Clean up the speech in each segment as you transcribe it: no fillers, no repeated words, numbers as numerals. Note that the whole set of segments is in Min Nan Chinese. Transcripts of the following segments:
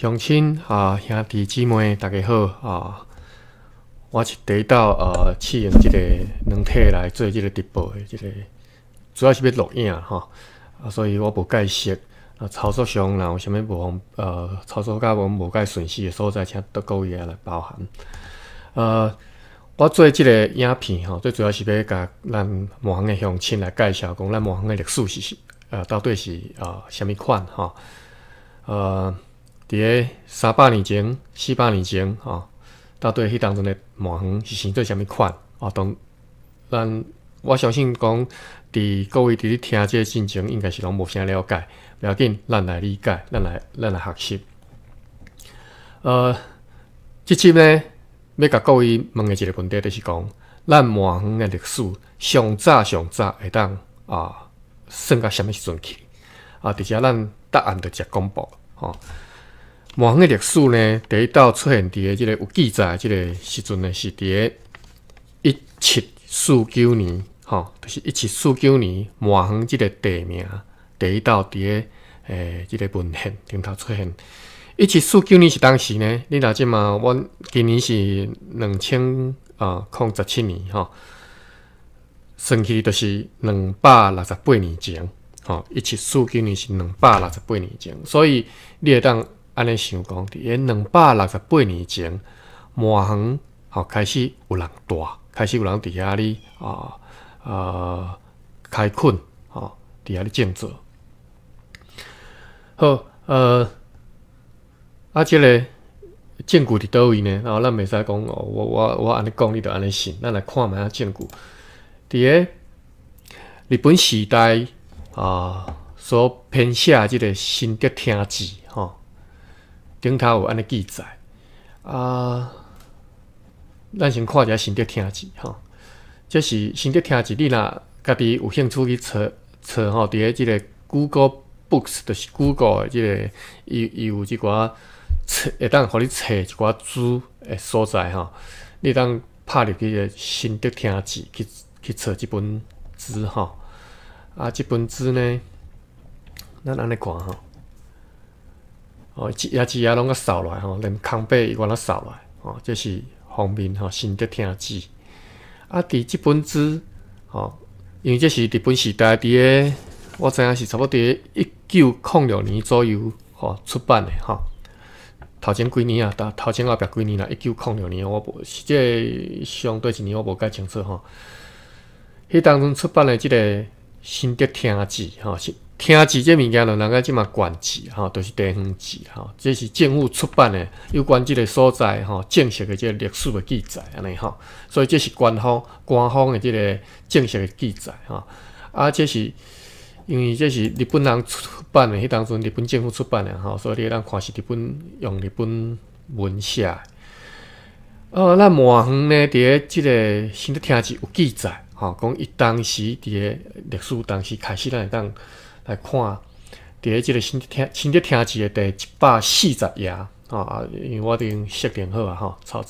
鄉親啊，兄弟姊妹，大家好啊！我是第一道試用這個軟體來做這個直播的，這個主要是欲錄影吼，啊，所以我無介熟啊，操作上若有啥物無方操作甲無無介順勢的所在，請各位來包涵。我做這個影片吼，最主要是欲共咱滿園的鄉親來介紹，講咱滿園的歷史是到底是啥物款吼？佇咧300年前、400年前，吼，到底彼當陣的滿園是生做啥物款？哦，當咱我相信講，佇各位佇咧聽這个進前，應該是攏無啥了解，無要緊，咱來理解，咱來學習。這集呢，欲共各位問的一個問題，就是講，咱滿園的歷史上早上早會當啊算到啥物時陣去？啊，佇遮咱答案就直接公布，吼。滿園的歷史呢，第一道出現佇咧這個有記載這個時陣呢，是佇咧1749年，吼，就是一七四九年滿園這個地名第一道佇咧這個文獻頂頭出現。一七四九年是當時呢？你若這馬，阮今年是2017年，吼，算起就是268年前，吼，一七四九年是兩百六十八年前，所以你會當按呢想講，佇咧兩百六十八年前，滿園吼開始有人蹛，開始有人佇遐咧啊開墾，吼，佇遐咧種作。好，啊，這個證據佇佗位呢？啊，咱袂使講哦，我按呢講，你就按呢信。咱來看覓仔證據。佇咧日本時代啊，所編寫這個《新竹廳志》吼，頂頭有按呢記載。啊，咱先看一下《新竹廳志》吼，這是《新竹廳志》，你若家己有興趣去查查吼，佇咧這個 Google Books，就是 Google 的這個，伊有這寡冊，會當予你冊一寡書的所在吼，你會當拍入去個《新竹廳志》去揣這本書吼。啊，這本書呢，咱按呢看吼，哦，一頁一頁攏閣掃落來吼，連空白伊阮都掃落來吼，這是封面吼，《新竹廳志》。啊，佇這本書吼，因為這是日本時代佇咧，我知影是差不多佇1906年左右吼出版的吼。頭前幾年啊，頭前後壁幾年啦，一九零六年我無，是這個相對一年我無介清楚吼。彼當陣出版的這個《新竹廳志》吼，是廳志這物件，就人家這馬縣志吼，就是地方志吼，這是政府出版的有關這個所在吼正式的這個歷史的記載按呢吼，所以這是官方的這個正式的記載吼。啊，這是因為這是日本人出版的，彼當陣日本政府出版的吼，所以你會當看是日本用日本文寫的。哦，咱滿園呢，佇咧這個新竹廳志有記載，吼，講伊當時佇咧歷史當時開始，咱會當來看，佇咧這個新竹廳志的第140頁，吼啊，因為我已經設定好啊，吼，抄，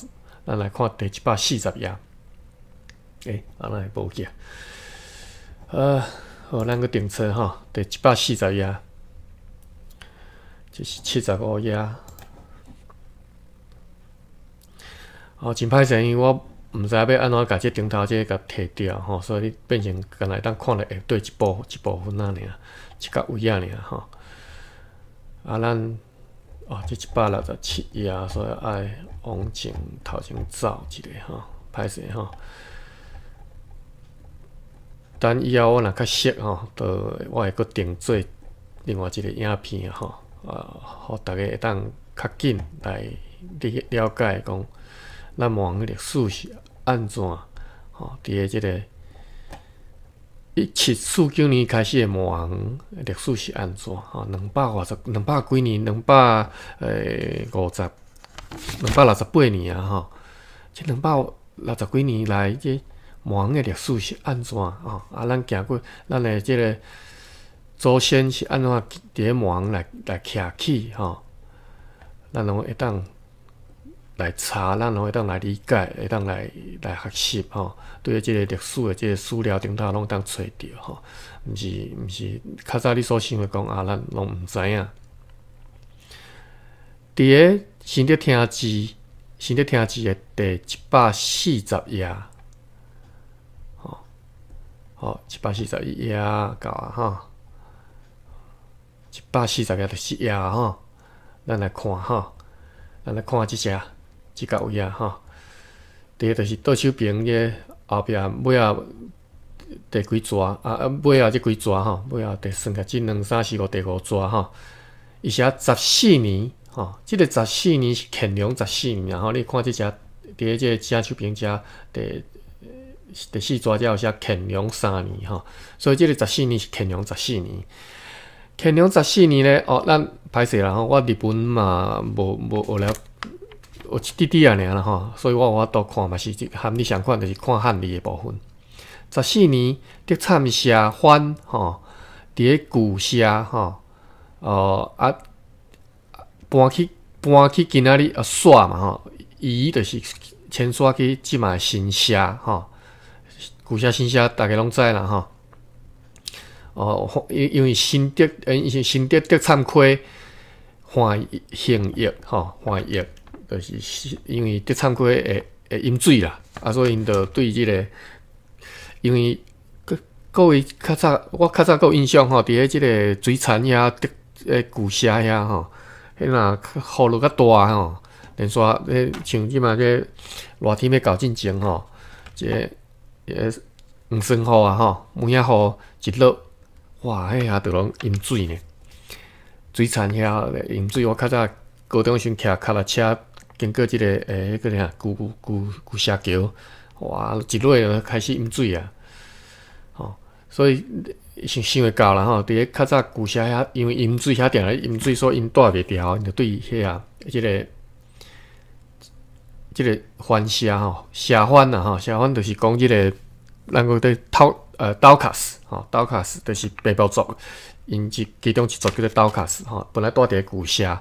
咱來看第140頁。欸，啊，哪會無去啊？好，咱閣重揣吼，第140頁，這是75頁。哦，真歹勢，因為我毋知影欲按怎共這頂頭這個共提掉吼，所以你變成干焦會當看著下底一部分仔爾，一角位仔爾吼。啊，咱哦，這167頁，所以愛往前頭前走一下吼，歹勢吼。等以後我若較熟吼，就我會閣定做另外一個影片吼，啊，予大家會當較緊來理了解講，咱滿園歷史是按怎吼？佇咧這個1749年開始的滿園歷史是按怎？吼，兩百外十兩百幾年，兩百五十268年啊！吼，這兩百六十幾年來，這滿園的歷史是按怎？吼，啊，咱行過咱的這個祖先是按怎佇咧滿園來徛起？吼，咱攏會當來查，咱攏會當來理解，會當來學習吼。對這個歷史的這個史料頂頭攏會當揣著吼，毋是較早你所想的講啊，咱攏毋知影。佇个新竹廳志，新竹廳志的第141頁，吼，好，141頁到啊，吼，140頁就是這頁吼，咱來看吼，咱來看這隻這個位啊，吼，第一就是倒手邊這後壁尾仔第幾逝啊？啊，尾仔這幾逝吼，尾仔第算起來這兩三四五第五逝吼，伊寫十四年。吼，這个十四年是乾隆十四年，吼，你看這隻佇咧這个正手邊遮第四逝遮有寫乾隆3年吼，所以這个十四年是乾隆十四年。乾隆十四年咧，哦，咱歹勢啦吼，我日文嘛無無學了，學一滴滴仔爾啦吼，所以我有法度看嘛是含你相款，就是看漢字的部分。十四年德參社番吼，佇咧舊社吼，哦啊。搬去今仔日啊，徙嘛吼，移就是遷徙去這馬新社吼，舊社新社大家攏知啦吼。哦，因為新竹，因新竹德參溪旱行役吼，旱役就是因為德參溪會會淹水啦，啊，所以𪜶就對這个，因為各各位較早我較早閣有印象吼，佇咧這个水田遐德欸舊社遐吼。彼若雨落較大吼，連續咧像這馬這熱天欲到進前吼，這個黃酸雨啊吼，毛仔雨一落，哇，彼遐就攏淹水呢。水田遐淹水，我較早高中時陣騎腳踏車經過這个欸，彼个啥舊舊舊社橋，哇，一落就開始淹水啊，吼，所以。想想會到啦吼，佇咧較早舊社遐，因為淹水遐定咧淹水，所以𪜶蹛袂牢，𪜶就對遐這个這个番社吼，社番啦吼，社番就是講這个，咱講咧討道卡斯吼，道卡斯就是平埔族，𪜶一其中一族叫做道卡斯吼，本來蹛佇咧舊社，𪜶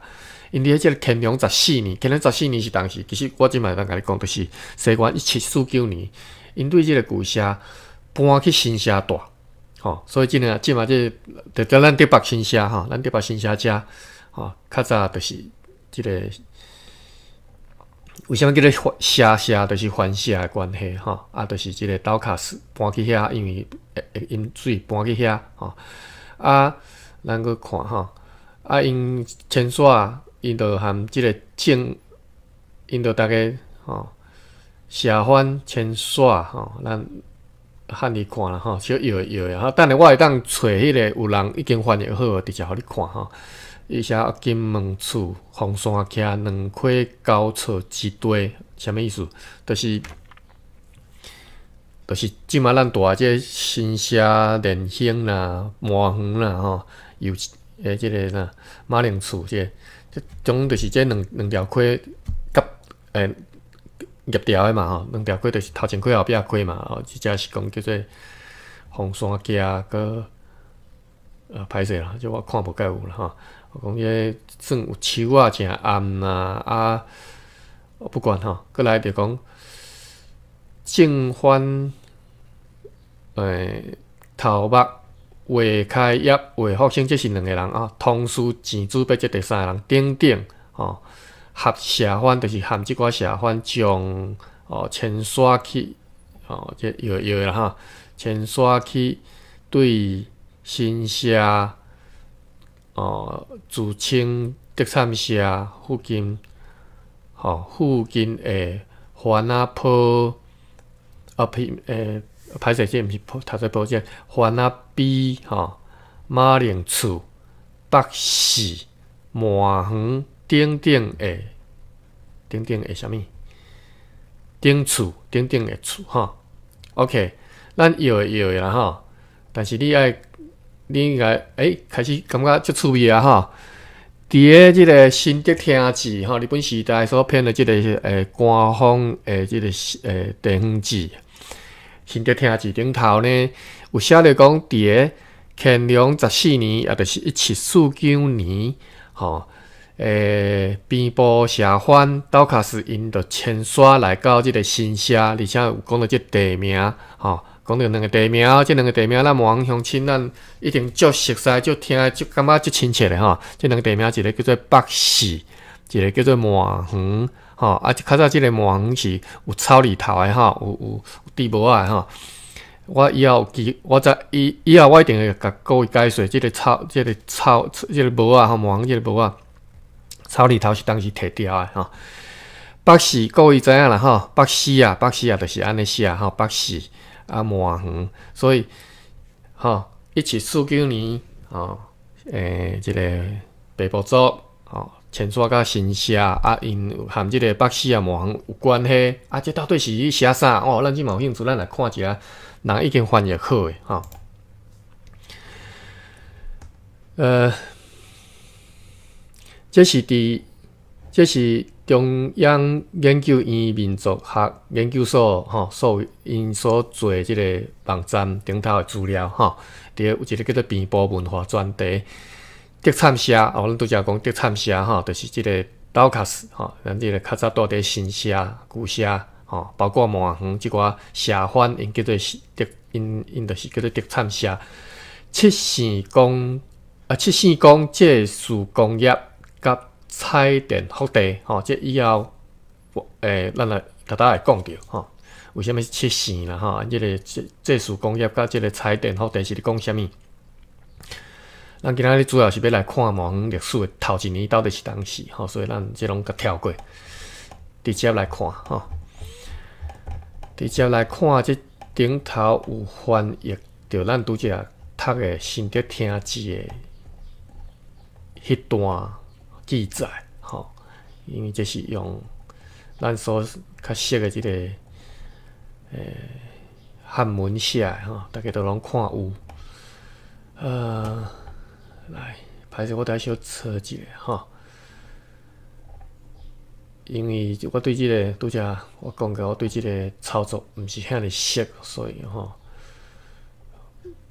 佇咧這个乾隆十四年，乾隆十四年是當時，其實我這擺會當共你講，就是西元1749年，𪜶對這个舊社搬去新社蹛。吼，所以這个這馬這就佇咱竹北新社吼，咱竹北新社遮吼，較早就是這个為啥物叫做社社，就是番社的關係吼，啊，就是這个道卡斯搬去遐，因為會會淹水搬去遐吼，啊，咱閣看吼，啊，𪜶遷徙，𪜶就含這个正，𪜶就逐家吼，社番遷徙吼，咱。漢字看啦吼，小搖一搖的，等下我會當揣彼个有人已經翻譯好，直接予你看吼。伊寫金門厝鳳山徛兩溪交錯之地，啥物意思？就是就是這馬咱蹛這新社連興啦、麻園啦吼，又欸這个啥馬鈴厝這个，這總就是這兩兩條溪夾欸。夾牢的嘛吼，兩條溪就是頭前溪後壁溪嘛吼，這隻是講叫做鳳山徛閣歹勢啦，這我看無蓋有啦吼。我講這個算有樹仔誠暗啦，啊，不管吼，閣來就講正反頭目畫開業畫福生，這是兩個人啊，同事錢主伯這第三個人等等吼。合社番就是含這寡社番將哦遷徙去哦，這搖搖啦吼，遷徙去對新社哦，自稱德參社附近吼，附近的番仔埔啊，呸欸，歹勢，這毋是埔，讀做埔，這番仔埤吼，馬鈴厝北勢麻園。等等的，等等的啥物？頂厝，等等的厝吼。OK，咱搖會搖的啦吼。但是你愛，你應該欸，開始感覺足趣味啊吼。佇咧這个新竹廳志吼，日本時代所編的這个欸官方的這个欸地方志，新竹廳志頂頭呢，有寫著講佇咧乾隆十四年，也就是1749年吼。欸，邊部社番道卡斯𪜶就遷徙來到這个新社，而且有講著這地名，吼，講著兩个地名，這兩个地名咱麻園鄉親咱一定足熟悉，足聽，足感覺足親切的吼。這兩个地名，一个叫做北勢，一个叫做麻園吼，啊，較早這个麻園是有草字頭的吼，有豬帽仔的吼。我以後有機，我知以後我一定會共各位解說，這个草，這个草，這个帽仔吼，麻園這个帽仔，草字頭是當時提掉的吼。北市各位知影啦吼，北市啊，北市啊，就是按呢寫吼，北市啊麻園，所以吼，1749年吼，這个平埔族吼，遷徙到新社啊，𪜶和這个北市啊麻園有關係啊，這到底是咧寫啥？哦，咱這嘛有興趣，咱來看一下，人已經翻譯好的吼。這是中央研究院民族學研究所吼，𪜶所做的這个網站頂頭的資料吼，佇有一个叫做平埔文化專題，德參社哦，咱拄才講德參社吼，就是這个道卡斯吼，咱這个較早住佇新社、舊社吼，包括麻園這寡社番，𪜶叫做是德，𪜶就是叫做德參社。七聖宮祭祀工業佮彩電福地吼，這以後，咱來逐逐會講著吼。為啥物是七聖啦？吼，這个祭祀工業佮這个彩電福地是咧講啥物？咱今仔日主要是欲來看麻園歷史的頭一年到底是當時吼，所以咱這攏共跳過，直接來看吼。直接來看這頂頭有翻譯著咱拄才讀的新竹廳志的彼段記載吼，因為這是用咱所較熟的這个漢文寫的吼，大家都攏看有。來，歹勢我得小查一下吼，因為我對這个拄才我講過，我對這个操作毋是遐爾熟，所以吼，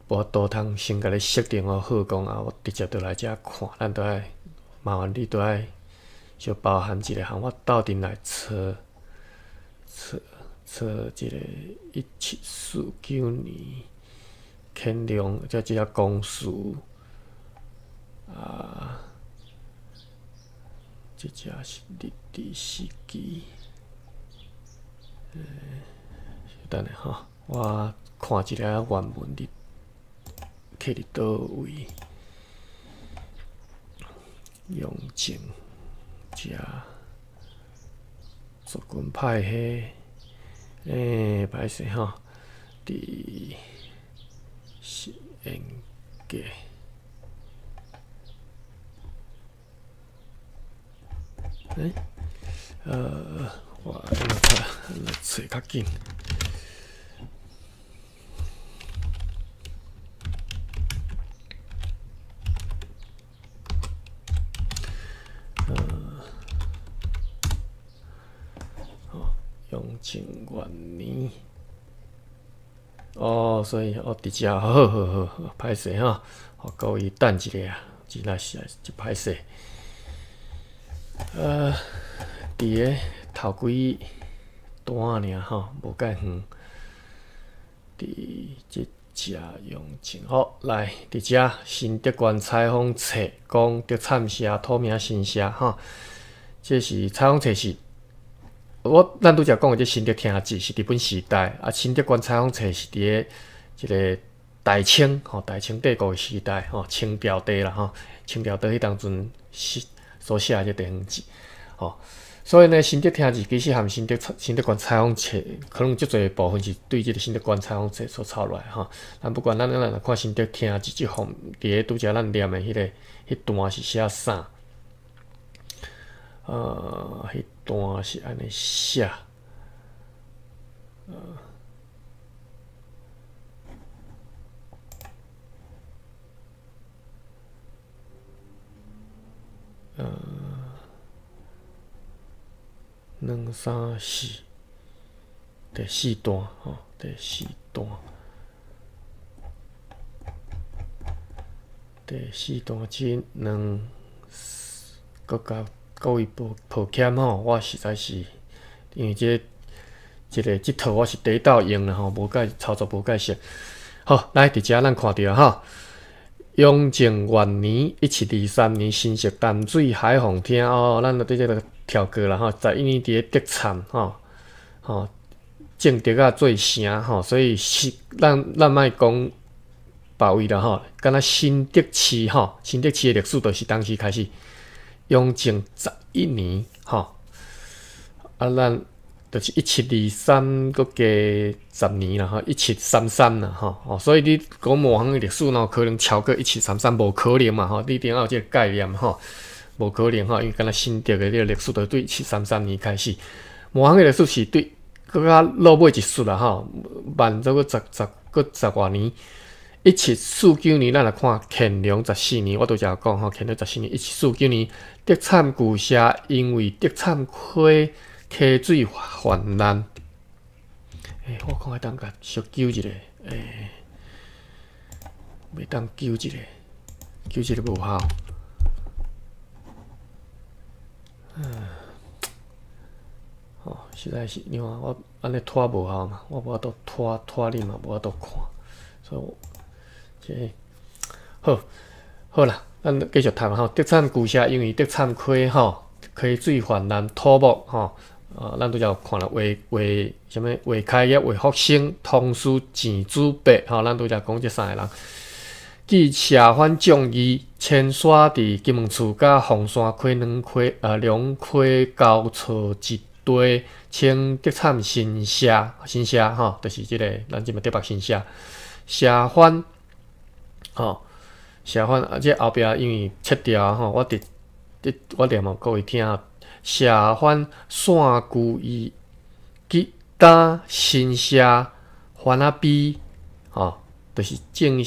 無法度通先共你設定好講啊，我直接就來遮看，咱都愛麻煩你都愛小包含一下，我鬥陣來查查查這个1749年乾隆這個公司啊，這隻是日治時期，等下吼，我看一下原文佇摕佇佗位，雍正遮族群派系，歹勢吼，佇是沿革。我來找較緊。好，雍正元年。哦，所以哦，佇遮，好好好好，歹勢吼，予各位等一下，真正是真歹勢。佇个頭幾段爾吼，無介遠。佇這遮雍正，好，來佇遮新竹縣採訪冊講德參社土名新社吼，這是採訪冊是，我咱拄才講的這新竹廳志是日本時代，啊，新竹縣採訪冊是佇個這个大清吼，大清帝國的時代吼，清朝帝啦吼，清朝帝彼當陣是所寫的這地方志，吼，所以呢，新竹廳志其實和新竹縣採訪冊，可能足濟部分是對這个新竹縣採訪冊所抄落來吼。咱不管咱若看新竹廳志這方，佇個拄才咱念的彼个彼段是寫啥？彼段是按呢寫，兩三四，第四段吼，第四段，第四段這兩，閣共各位抱歉吼，我實在是因為這套我是第一道用啦吼，無介操作無介熟。好，來佇遮咱看著吼，雍正元年（1723年），新设淡水海防厅哦，咱就佇這个跳過啦吼。十一年佇咧德產吼，吼種竹仔做城吼，所以是咱咱莫講別位啦吼。敢若新竹市吼，新竹市的歷史就是當時開始，雍正十一年吼，啊，咱就是1723閣加十年啦吼，1733啦吼，哦，所以你講滿園的歷史，哪有可能超過一七三三？無可能嘛吼！你一定要有這個概念吼，無可能吼，因為敢若新竹的這個歷史，就對一七三三年開始。滿園的歷史是對閣較落尾一撮啦吼，慢咗閣十十閣十外年。1749年，咱來看乾隆十四年，我拄才有講吼，乾隆十四年一七四九年，德產舊社因為德產溪溪水泛濫，欸，我看會當共小糾一下，欸，袂當糾一下，糾一下無效。嗯，哦，實在是，你看我按呢拖無效嘛，我無法度拖拖你嘛，無法度看，所以我這好，好啦，咱繼續讀吼。德產舊社因為德產溪吼溪水泛濫，土木吼。啊，咱拄才有看了魏魏啥物魏開業、魏復生、唐書錢子伯，吼，咱拄才講這三个人。記社藩眾議，遷徙佇金門厝佮鳳山溪兩溪啊兩溪交錯之地，稱德產新社，新社吼，就是這个咱這馬竹北新社。社藩吼，社藩啊，這後壁因為切掉吼，我佇佇我念予各位聽。社藩散居於吉打新社番仔埤，吼，就是正伊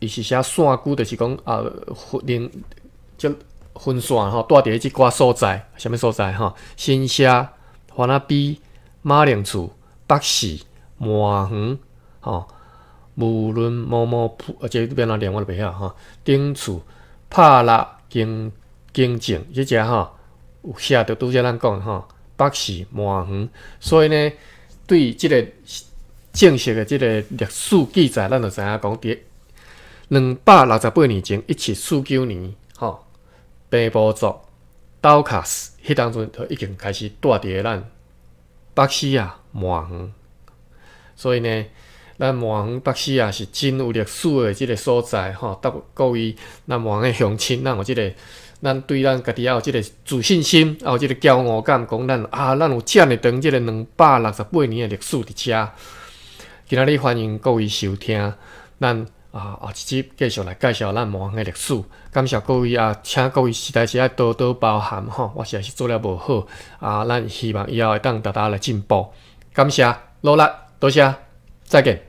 是寫散居，就是講啊，分這分散吼，蹛佇咧這寡所在，啥物所在吼？新社番仔埤、馬鈴厝、北勢、麻園，吼，無論某某埔，啊，這欲按怎念我就袂曉吼。頂厝拍獵經經政，這隻吼。有寫著拄才咱講吼，北勢麻園，所以呢，對這个正式的這个歷史記載，咱就知影講，佇268年前，1749年，吼，平埔族斗卡斯，彼當陣就已經開始蹛佇咧咱北勢仔麻園，所以呢，咱麻園北勢仔是真有歷史的這个所在，吼，祝各位咱麻園的鄉親，咱有這个。咱對咱家己也有這个自信心，也有這个驕傲感，講咱啊，咱有遮爾長這个268年的歷史佇遮。今仔日歡迎各位收聽，咱啊後一集繼續來介紹咱麻園的歷史。感謝各位啊，請各位實在是愛多多包涵吼，我實在是做了無好啊，咱希望以後會當逐逐來進步。感謝努力，多謝，再見。